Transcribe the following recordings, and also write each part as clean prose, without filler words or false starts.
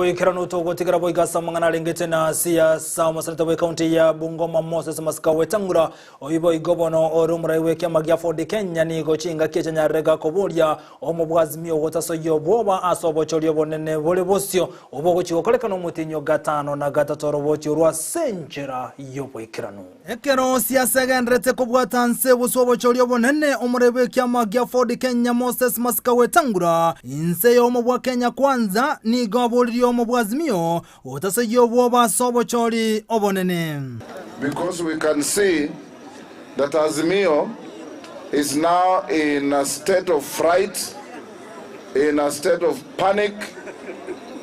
Goikeranu togotigera boigo ase amang'ana arengete na siasa. Omoseneta bw'ekaunti ya Bungoma Moses Masika Wetangula oyio boigo bono ore omorai bw'ekiama gia Ford Kenya nigo chingaki echianyarire gakoboria omobwazimio ogotasoyia obwoba ase obochori obonene bore bosio obo ogochia gokorekana omotienyi o gatano na gatato oroboti orwo ase enchera y'oboikeranu. Ekero siasa egenderete kobwata nse bosio obochori obonene, omorai bw'ekiama gia Ford Kenya Moses Masika Wetangula, inse y'obomo bwa Kenya Kwanza, nigo aboririe obomo bwa Azimio gotasoyia obwoba ase obochori obonene. Because we can see that Azimio is now in a state of fright, in a state of panic,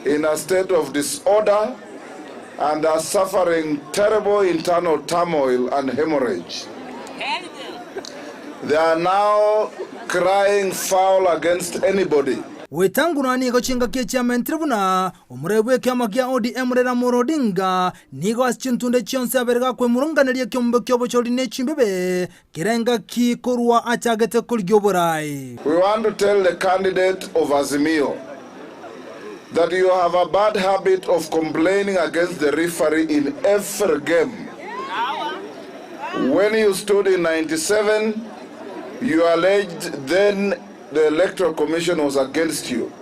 in a state of disorder and are suffering terrible internal turmoil and hemorrhage. They are now crying foul against anybody. Wetangula nigo chingaki echiamentire buna omorai bw'ekiama kia ODM Raila Amolo Odinga nigo ase chintunde chionsi abere gakwemurunganeria ekiombe ki'obochori ne chimbibe kera engaki korwa achagete korigia oborai. We want to tell the candidate of Azimio that you have a bad habit of complaining against the referee in every game. When you stood in 97, you alleged then the Electoral Commission was against you.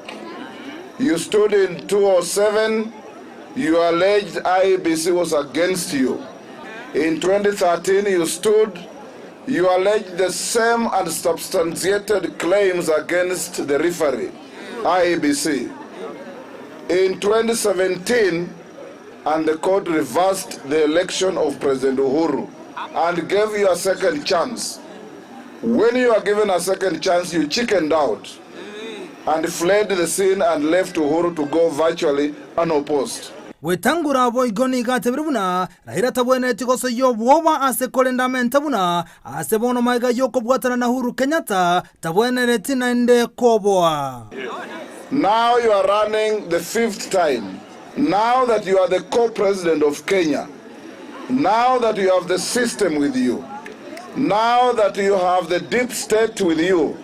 You stood in 207, you alleged IEBC was against you. In 2013, you stood, you alleged the same unsubstantiated claims against the referee, IEBC. In 2017, and the court reversed the election of President Uhuru and gave you a second chance. When you are given a second chance, you chickened out and fled the scene and left Uhuru to go virtually unopposed. Gwetangura boigo nigo atebire buna Raila tabwenereti gosoyia obwoba ase korende amente buna ase bono magega y'okobwatana na Uhuru Kenyatta tabwenereti naende koboa. Now you are running the fifth time, now that you are the co-president of Kenya, now that you have the system with you, now that you have the deep state with you,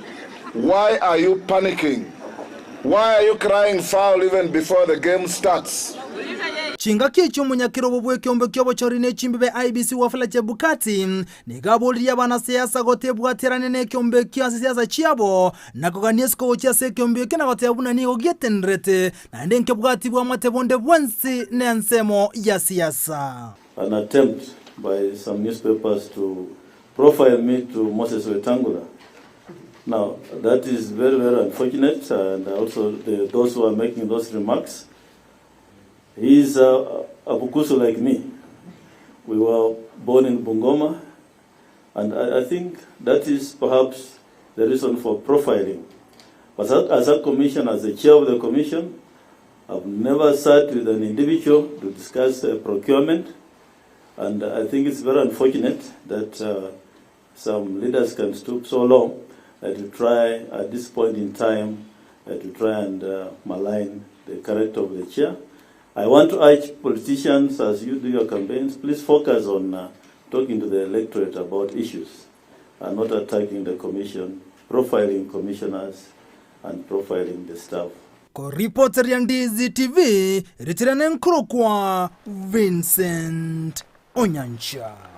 why are you panicking? Why are you crying foul even before the game starts? Chingaki echi omonyakerobo bw'ekeombe ki'obochori ne chimbibe IEBC Wafula Chebukati nigo aboririe abanasiasa gotebwaterania nekeombe ekio ase siasa chiabo na kogania isiko gochia ase ekeombe ekio na goteba buna nigo gietenerete naende nkebwati bw'amate bonde bwensi nensemo ya siasa. An attempt by some newspapers to profile me to Moses Wetangula Now that is very very unfortunate and also the, those who are making those remarks he is a, a Bukusu like me. We were born in Bungoma and I, I think that is perhaps the reason for profiling. But as a commission, as the chair of the commission, I've never sat with an individual to discuss uh, procurement and I think it's very unfortunate that uh, Some leaders can stoop so low to try at this point in time to try and malign the character of the chair. I want to urge politicians as you do your campaigns, please focus on uh, talking to the electorate about issues and not attacking the commission, profiling commissioners and profiling the staff. Koripoteria Ndizi TV, ritirane nkorokwa Vincent Onyancha.